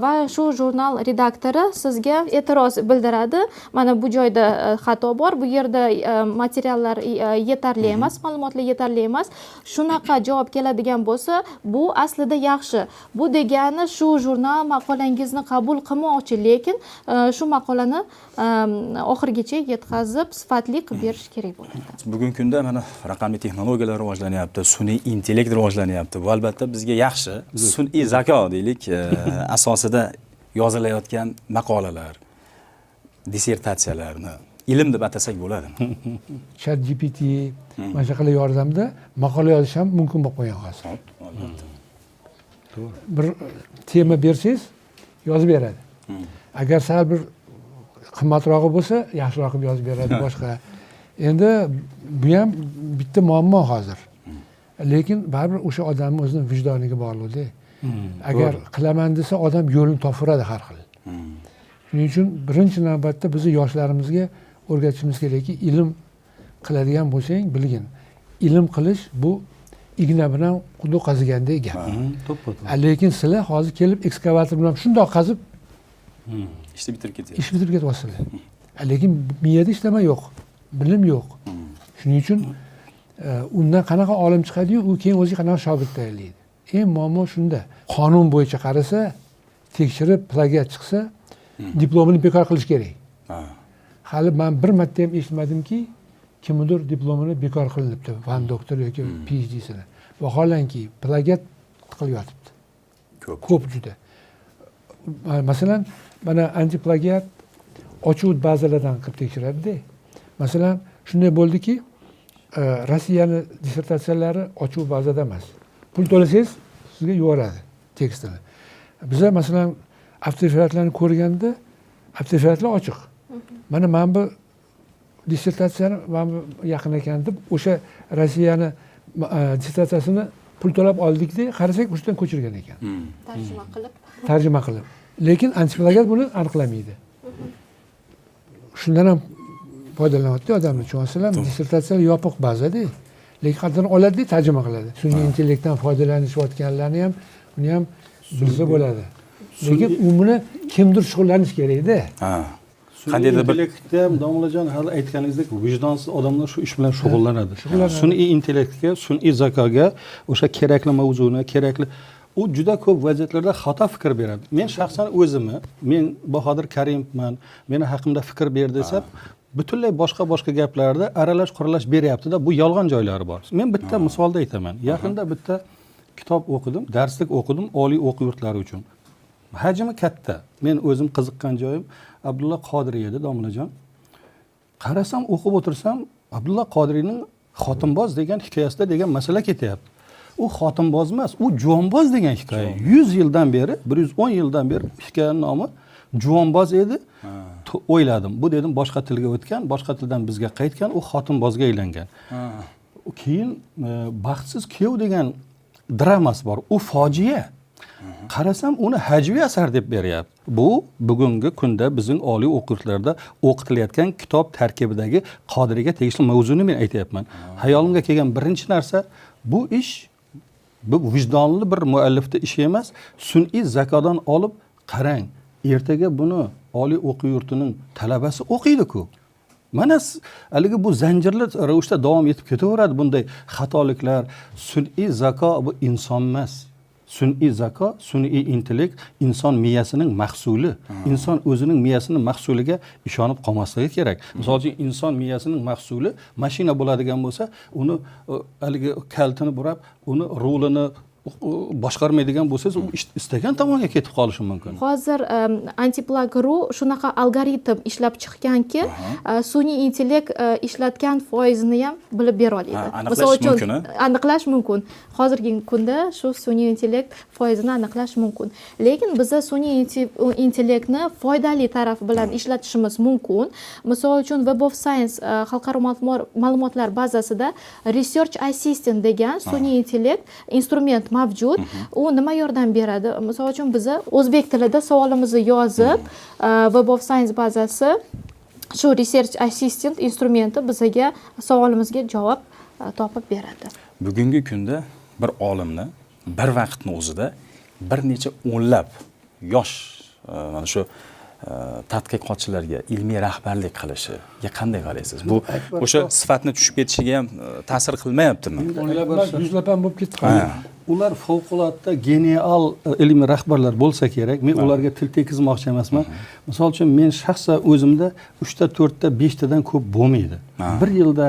va shu jurnal redaktori sizga e'tiroz bildiradi: mana bu joyda xato bor, bu yerda materiallar yetarli emas, ma'lumotlar yetarli emas, shunaqa javob keladigan bo'lsa, bu aslida yaxshi. Bu degani shu jurnal maqolangizni qabul qilmoqchi, lekin shu maqolani oxirigacha yetkazib, sifatli qilib berish kerak bo'ladi. Bugungi kunda mana raqamli texnologiyalar rivojlanyapti, sun'iy intellekt rivojlanyapti. Bu albatta bizga yaxshi. Sun'iy zako deylik, asosida yozilayotgan maqolalar, dissertatsiyalarni ilm deb atasak bo'ladimi? Chat GPT, mana shunaqalar yordamida maqola yozish ham mumkin bo'lib qolgan hozir. Albatta. Bir tema bersangiz, yozib beradi. Agar sal bir qimmatrog'i bo'lsa, yaxshiroq qilib yozib beradi boshqa. Endi bu ham bitta muammo hozir, lekin baribir o'sha odamni o'zini vijdoniga bog'liqda. Agar qilaman desa, odam yo'lini topaveradi har xil. Shuning uchun birinchi navbatda bizni yoshlarimizga o'rgatishimiz kerakki, ilm qiladigan bo'lsang, bilgin, ilm qilish bu igna bilan quduq qazigandek gap. To'ppa to'g'ri. Lekin sizlar hozir kelib ekskavator bilan shundoq qazib, ishni bitirib ketyapti. Ish bitirib ketyapsizlar. Lekin miyada ishlama yo'q, bilim yo'q. Shuning uchun undan qanaqa olim chiqadiyu, u keyin o'ziga qanaqa shogird tayyorlaydi? Eng muammo shunda. Qonun bo'yicha qarasa, tekshirib, plagiat chiqsa, diplomini bekor qilish kerak. Hali man bir marta ham eshitmadimki, kimnidir diplomini bekor qilinibdi, fan doktori yoki PhDsini. Vaholanki plagiat qilib yotibdi. Ko'p. Ko'p juda. Masalan, mana antiplagiat ochiq bazalardan qilib tekshiradida. Masalan, shunday bo'ldiki, Rossiyani dissertatsiyalari ochiq bazada emas, pul to'lasangiz, sizga yuboradi tekstini. Biza, masalan, avtoreferatlarni ko'rganda, avtoreferatlar ochiq. Mana bu dissertatsiyani mana bu yaqin ekan deb, o'sha Rossiyani dissertatsiyasini pul to'lab oldikda, qarasak, o'shadan ko'chirgan ekan. Tarjima qilib. Tarjima qilib. Lekin antiplagiat buni aniqlamaydi. Shundan ham foydalanyapti odamlar, tushunyapsizlarmi? Dissertatsiyalar yopiq bazada, lekin qayerdan oladida, tarjima qiladi. Sun'iy intellektdan foydalanishayotganlarni ham, uni ham bilsa bo'ladi, lekin u buni kimdir shug'ullanishi kerakda. Sun'iy Qandaydir bir intellektda ham, domlajon, hali aytganingizdek, vijdonsiz odamlar shu ish bilan shug'ullanadi. Shug'ullanadi. Sun'iy intellektga, sun'iy zakoga o'sha kerakli mavzuni, kerakli, u juda ko'p vaziyatlarda xato fikr beradi. Men shaxsan o'zimni, men Bahodir Karimovman, meni haqimda fikr ber desa, butunlay boshqa boshqa gaplarni aralash quralash beryaptida, bu yolg'on joylari bor. Men bitta misolda aytaman. Yaqinda bitta kitob o'qidim, darslik o'qidim oliy o'quv yurtlari uchun. Hajmi katta. Men o'zim qiziqqan joyim Abdulla Qodiriy edi, domlajon. Qarasam, o'qib o'tirsam, Abdulla Qodiriyning Xotinboz degan hikoyasida degan masala ketyapti. U xotinboz emas, u juvonboz degan hikoya. 100 yildan beri, 110 yildan beri hikoyani nomi juvonboz edi. O'yladim, bu dedim, boshqa tilga o'tgan, boshqa tildan bizga qaytgan, u xotinbozga aylangan. Keyin Baxtsiz kuyov degan dramasi bor, u fojia. Qarasam, uni hajviy asar deb beryapti. Bu bugungi kunda bizning oliy o'quv yurtlarida o'qitilayotgan kitob tarkibidagi Qodiriyga tegishli mavzuni men aytyapman. Hayolimga kelgan birinchi narsa, bu ish, bu vijdonli bir muallifni ishi emas. Sun'iy zakodan olib qarang, ertaga buni oliy o'quv yurtining talabasi o'qiydiku. Mana haligi bu zanjirli ravishda davom etib ketaveradi bunday xatoliklar. Sun'iy zako bu inson emas. Sun'iy zako, sun'iy intellekt inson miyasining mahsuli. Inson o'zining miyasining mahsuliga ishonib qolmasligi kerak. Misol uchun, inson miyasining mahsuli mashina bo'ladigan bo'lsa, uni haligi kalitini burab, uni rulini boshqarmaydigan bo'lsangiz, u istagan tomonga ketib qolishi mumkin. Hozir Antiplag.ru shunaqa algoritm ishlab chiqqanki, sun'iy intellekt ishlatgan foizini ham bilib bera oladi. Aniqlash mumkin, a? Aniqlash mumkin. Hozirgi kunda shu sun'iy intellekt foizini aniqlash mumkin. Lekin biza sun'iy intellektni foydali tarafi bilan ishlatishimiz mumkin. Misol uchun, Web of Science xalqaro ma'lumotlar bazasida Research Assistant degan sun'iy intellekt instrument mavjud. U nima yordam beradi? Misol uchun, biza o'zbek tilida savolimizni yozib, Web of Science bazasi shu Research Assistant instrumenti bizaga savolimizga javob topib beradi. Bugungi kunda bir olimni bir vaqtni o'zida bir necha o'nlab yosh mana shu tadqiqotchilarga ilmiy rahbarlik qilishiga qanday qaraysiz? Bu o'sha sifatni tushib ketishiga ham ta'sir qilmayaptimi? O'nlab, yuzlab ham bo'lib ketdi hozir. Ular favqulodda genial ilmiy rahbarlar bo'lsa kerak. Men ularga til tekizmoqchi emasman. Misol uchun, men shaxsan o'zimda uchta, to'rtta, beshtadan ko'p bo'lmaydi. Bir yilda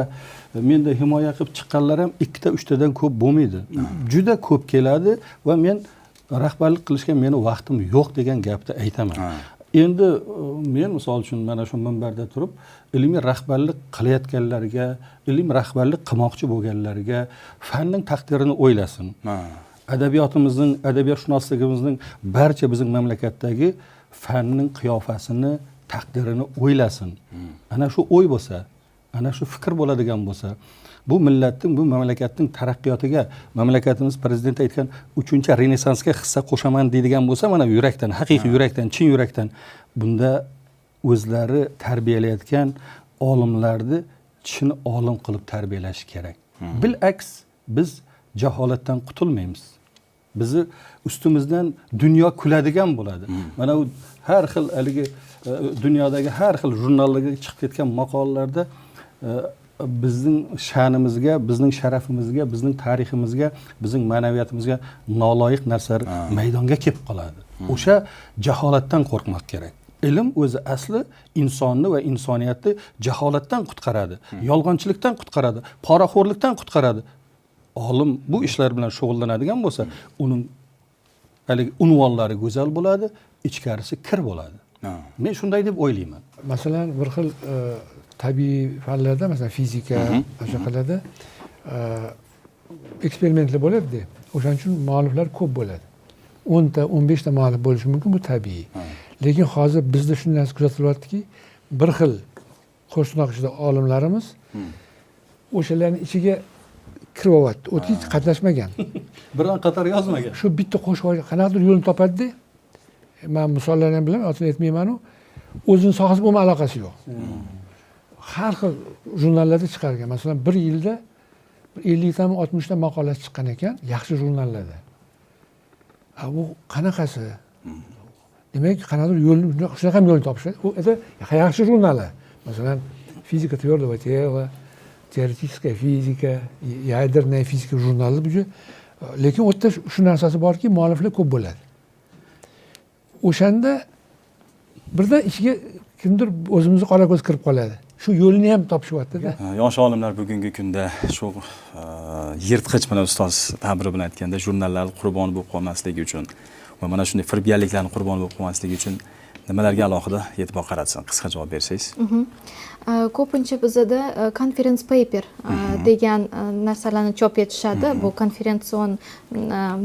menda himoya qilib chiqqanlar ham ikkita, uchtadan ko'p bo'lmaydi. Juda ko'p keladi va men rahbarlik qilishga meni vaqtim yo'q degan gapni aytaman. Endi men, misol uchun, mana shu minbarda turib ilmiy rahbarlik qilayotganlarga, ilmiy rahbarlik qilmoqchi bo'lganlarga fanning taqdirini o'ylasin. Adabiyotimizning, adabiyotshunosligimizning, barcha bizning mamlakatdagi fanning qiyofasini, taqdirini o'ylasin. Ana shu o'y bo'lsa, ana shu fikr bo'ladigan bo'lsa, bu millatning, bu mamlakatning taraqqiyotiga, mamlakatimiz prezidenti aytgan uchinchi renessansga hissa qo'shaman deydigan bo'lsa, mana yurakdan, haqiqiy yurakdan, chin yurakdan, bunda o'zlari tarbiyalayotgan olimlarni chin olim qilib tarbiyalash kerak. Bilaks, biz jaholatdan qutulmaymiz. Bizni ustimizdan dunyo kuladigan bo'ladi. Mana u har xil haligi dunyodagi har xil jurnallarga chiqib ketgan maqolalarda bizning sha'nimizga, bizning sharafimizga, bizning tariximizga, bizning ma'naviyatimizga noloyiq narsalar maydonga kelib qoladi. O'sha jaholatdan qo'rqmoq kerak. Ilm o'zi asli insonni va insoniyatni jaholatdan qutqaradi, yolg'onchilikdan qutqaradi, poraxo'rlikdan qutqaradi. Olim bu ishlar bilan shug'ullanadigan bo'lsa, uning haligi unvonlari go'zal bo'ladi, ichkarisi kir bo'ladi. Men shunday deb o'ylayman. Masalan, bir xil tabiiy fanlarda, masalan, fizika, o'shaqalarda eksperimentlar bo'ladi-da. O'shaning uchun mualliflar ko'p bo'ladi. 10 ta, 15 ta muallif bo'lishi mumkin, bu tabiiy. Lekin hozir bizda shunday narsa kuzatilyaptiki, bir xil qo'shtirnoq ichida olimlarimiz o'shalarni ichiga kirib olyapti. U hech qatnashmagan. Biron qator yozmagan. Shu bitta qo'shiq qanaqadir yo'lini topadida. Man misollarni ham bilaman, otini aytmaymanu. O'zini sohasi umuman aloqasi yo'q. Har xil jurnallarda chiqargan. Masalan, bir yilda bir 50 tami, 60 ta maqolasi chiqqan ekan yaxshi jurnallarda. A bu qanaqasi? Demak, qanaqadir yo'lni, shunaqa ham yo'lni topishadi. U это yaxshi jurnallar. Masalan, "Физика твердого тела", "Теоретическая физика", "Ядерная физика" jurnali bu. Lekin u yerda shu narsasi borki, mualliflar ko'p bo'ladi. O'shanda birdan ichiga kimdir, o'zimizni qora ko'z kirib qoladi. Shu yo'lni ham topishyapti-da. Yosh olimlar bugungi kunda shu yirtqich, mana ustoz ta'biri bilan aytganda, jurnallar qurboni bo'lib qolmasligi uchun va mana shunday firibgarliklarni qurboni bo'lib qolmasligi uchun nimalarga alohida e'tibor qaratsin? Qisqa javob bersangiz. Ko'pincha bizada conference paper degan narsalarni chop etishadi. Bu konferension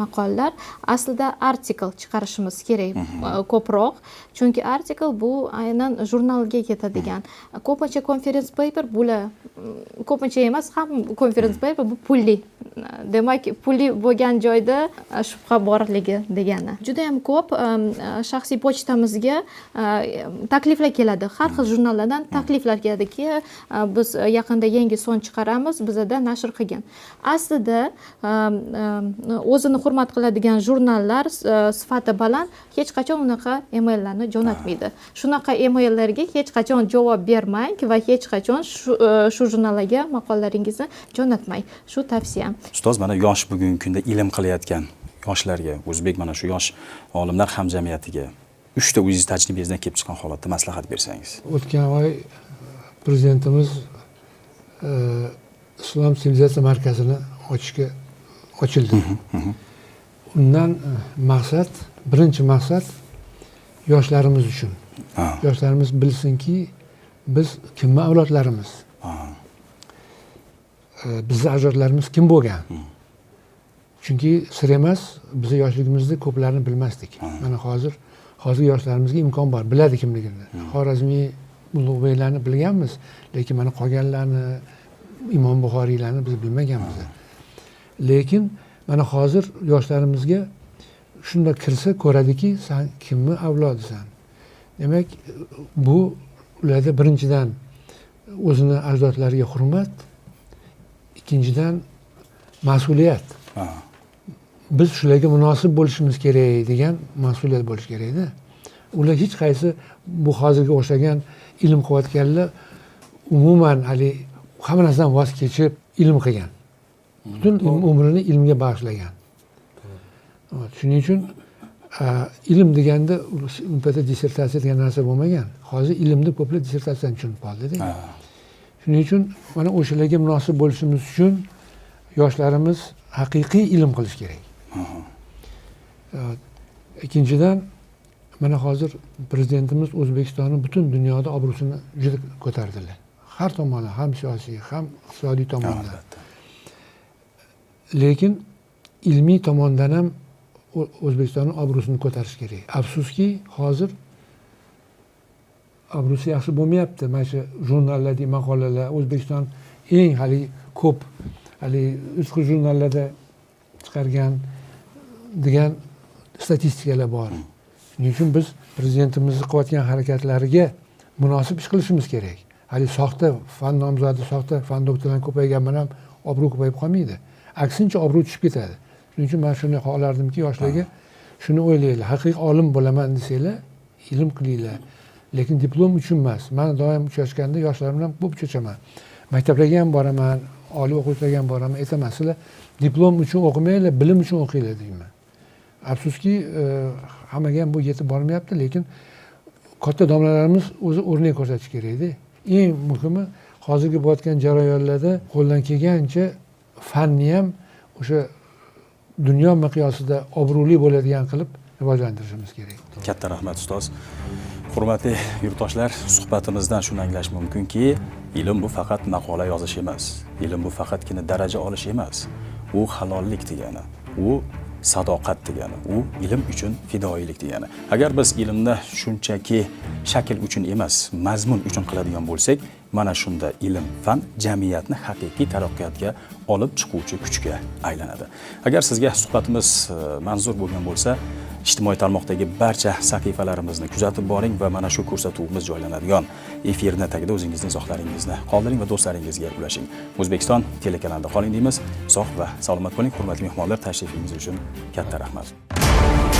maqolalar. Aslida article chiqarishimiz kerak ko'proq, chunki article bu aynan jurnalga ketadigan. Ko'pincha conference paper bular, ko'pincha emas, ham conference paper bu pulli. Demak, pulli bo'lgan joyda shubha borligi degani. Juda yam ko'p shaxsiy pochtamizga takliflar keladi, har xil jurnallardan takliflar keladiki, biz yaqinda yangi son chiqaramiz, bizada nashr qilgin. Aslida o'zini hurmat qiladigan jurnallar, sifati baland, hech qachon unaqa emaillarni jo'natmaydi. Shunaqa emaillarga hech qachon javob bermang va hech qachon shu jurnallarga maqolalaringizni jo'natmang, shu tavsiyam. Ustoz, mana yosh, bugungi kunda ilm qilayotgan Yoshlarga, o'zbek mana shu yosh olimlar hamjamiyatiga 3 ta o'zingiz tajribangizdan kelib chiqqan holatda maslahat bersangiz. O'tgan oy prezidentimiz Islom sivilizatsiya markazini ochishga ochildi. Undan maqsad, birinchi maqsad yoshlarimiz uchun. Yoshlarimiz bilsinki, biz kimni avlodlarimiz, bizni ajdodlarimiz kim bo'lgan. Chunki sir emas, bizni yoshligimizda ko'plarni bilmasdik. Mana hozirgi yoshlarimizga imkon bor, biladi kimligini. Xorazmiy, Ulug'beklarni bilganmiz, lekin mana qolganlarni, Imom Buxoriylarni biz bilmaganmiz. Lekin mana hozir yoshlarimizga shunda kirsa ko'radiki, san kimni avlodisan. Demak, bu ularda birinchidan o'zini ajdodlariga hurmat, ikkinchidan mas'uliyat. Biz shularga munosib bo'lishimiz kerak degan mas'uliyat bo'lishi kerakda. Ular hech qaysi bu hozirga o'xshagan ilm qilayotganlar umuman hali hamma narsadan voz kechib ilm qilgan. Butun umrini ilmga bag'ishlagan. Shuning uchun ilm deganda u paytda dissertatsiya degan narsa bo'lmagan. Hozir ilmni ko'plar dissertatsiyani tushunib qoldi-da. Shuning uchun mana o'shalarga munosib bo'lishimiz uchun yoshlarimiz haqiqiy ilm qilish kerak. Ikkinchidan, mana hozir prezidentimiz O'zbekistonni butun dunyoda obro'sini juda ko'tardilar. Har tomondan, ham siyosiy, ham iqtisodiy tomondan. Lekin ilmiy tomondan ham O'zbekistonning obro'sini ko'tarish kerak. Afsuski, hozir obro'si yaxshi bo'lmayapti. Mana shu jurnallardagi maqolalar, O'zbekiston eng hali ko'p hali yutuqli jurnallarda chiqargan degan statistikalar bor. Shuning uchun biz prezidentimizni qilayotgan harakatlariga munosib ish qilishimiz kerak. Hali soxta fan nomzodi, soxta fan doktorlari ko'paygan bilan obro' ko'payib qolmaydi. Aksincha obro' tushib ketadi. Shuning uchun men shuni xohlardimki, yoshlarga shuni o'ylanglar. Haqiqiy olim bo'laman desanglar, ilm qilinglar. Lekin diplom uchun emas. Men doim uchrashganda yoshlar bilan ko'p uchrashaman. Maktablarga ham boraman, oliy o'quv yurtlariga ham boraman. Aytaman, sizlar diplom uchun o'qimanglar, bilim uchun o'qinglar deyman. Afsuski, hammaga ham bu yetib bormayapti, lekin katta domlalarimiz o'zi o'rnak ko'rsatish kerakda. Eng muhimi, hozirgi bo'layotgan jarayonlarda qo'ldan kelgancha fanni ham o'sha dunyo miqyosida obro'li bo'ladigan qilib rivojlantirishimiz kerak. Katta rahmat ustoz. Hurmatli yurtdoshlar, suhbatimizdan shuni anglash mumkinki, ilm bu faqat maqola yozish emas. Ilm bu faqatgina daraja olish emas. U halollik degani, u sadoqat degani, u ilm uchun fidoyilik degani. Agar biz ilmni shunchaki shakl uchun emas, mazmun uchun qiladigan bo'lsak, mana shunda ilm, fan jamiyatni haqiqiy taraqqiyotga olib chiquvchi kuchga aylanadi. Agar sizga suhbatimiz manzur bo'lgan bo'lsa, ijtimoiy tarmoqdagi barcha sahifalarimizni kuzatib boring va mana shu ko'rsatuvimiz joylanadigan efirni tagida o'zingizning izohlaringizni qoldiring va do'stlaringizga ulashing. O'zbekiston telekanalida qoling deymiz. Sog' va salomat bo'ling. Hurmatli mehmonlar, tashrifingiz uchun katta rahmat.